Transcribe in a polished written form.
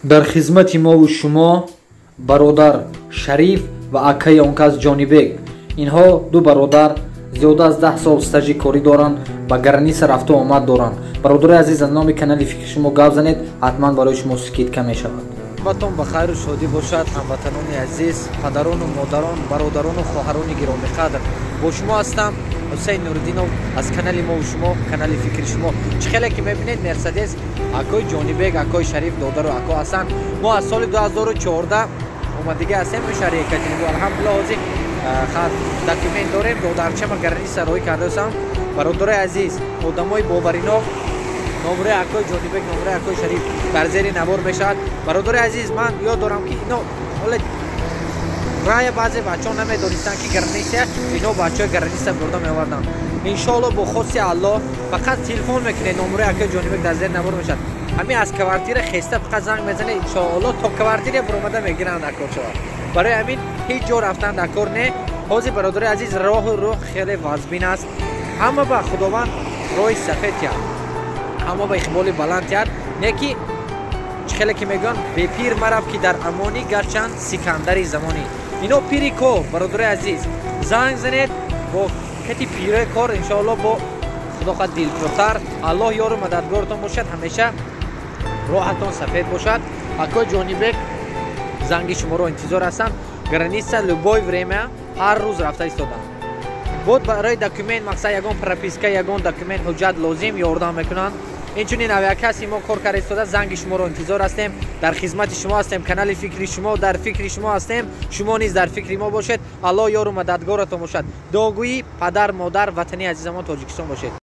Дар хизмати мову шумо бародар Шариф ва акаи он кас Ҷонибек. Инҳо ду бародар зиёда аз 10 сол стажи корӣ доранд, ба граница рафту омад доранд. Бародари азиз, аз номи канали фикри шумо гап занед, ҳатман барои шумо скидка мешавад. Ватон ба хайру шодӣ бошад, ҳамватанони азиз, падарону модарон, бародарону хоҳарони гиромиқадр. Бо шумо ҳастам Ҳусейн Нуриддинов аз канали мову шумо, канали фикри шумо. Чӣ хеле ки мебинед, Мерседес акои Ҷонибек, акои Шариф додару ако ҳастанд. Мо аз соли 2014 омадагӣ ҳастем ба шаҳри Екатеринбург. Алҳамдулиллоҳ, ҳозир документ дорем, додарчама граница роҳӣ кардаам. Бародарои азиз, одамои боваринок, номраи акои Ҷонибек, номраи акои Шариф дар зери навор мешавад. Бародарои азиз, ман ёд дорам, ки ино ҳоле рая баъзе бачаҳо намедонистанд, ки граница, ино бачаҳои граница бурда меоварданд. Иншоалло, бо хости Аллоҳ, фақат телефон мекунед, номраи акои Ҷонибек дар зери навор мешавад. Ҳамин аз квартира хеста фақат занг мезанед, иншоалло, то квартира буромада мегиранд акоршава. Барои ҳамин ҳеҷ ҷо рафтан дар кор не. Ҳозир, бародарои азиз, роҳу рӯҳ хеле вазбин аст. Ҳама ба Худованд роҳи сафед тиҳад, ҳама ба иқболи баланд тиҳад. Не ки чӣ хеле ки мегӯянд, бепир марав, ки дар амонӣ, гарчанд сикандари замонӣ. Ино пири кор, бародарои азиз, занг занед бо кати пирои кор, иншоалло, бо худо хоҳад дилпуртар. Аллоҳ ёру мададгоротон бошад, ҳамеша роҳатон сафед бошад. Акои Ҷонибек занги шуморо интизор ҳастанд. Граница любое время, ҳар рӯз рафта истоданд. Бод барои документ, мақсад, ягон прописка, ягон документ, ҳуҷҷат лозим, ёрдам мекунанд. Инчунин авиакасси мо кор карда истода, занги шуморо интизор ҳастем, дар хизмати шумо ҳастем. Канали фикри шумо, дар фикри шумо ҳастем, шумо низ дар фикри мо бошед. Аллоҳ ёру мададгоратон бошад. Дуогӯи падар, модар, ватани азизамон Тоҷикистон бошед.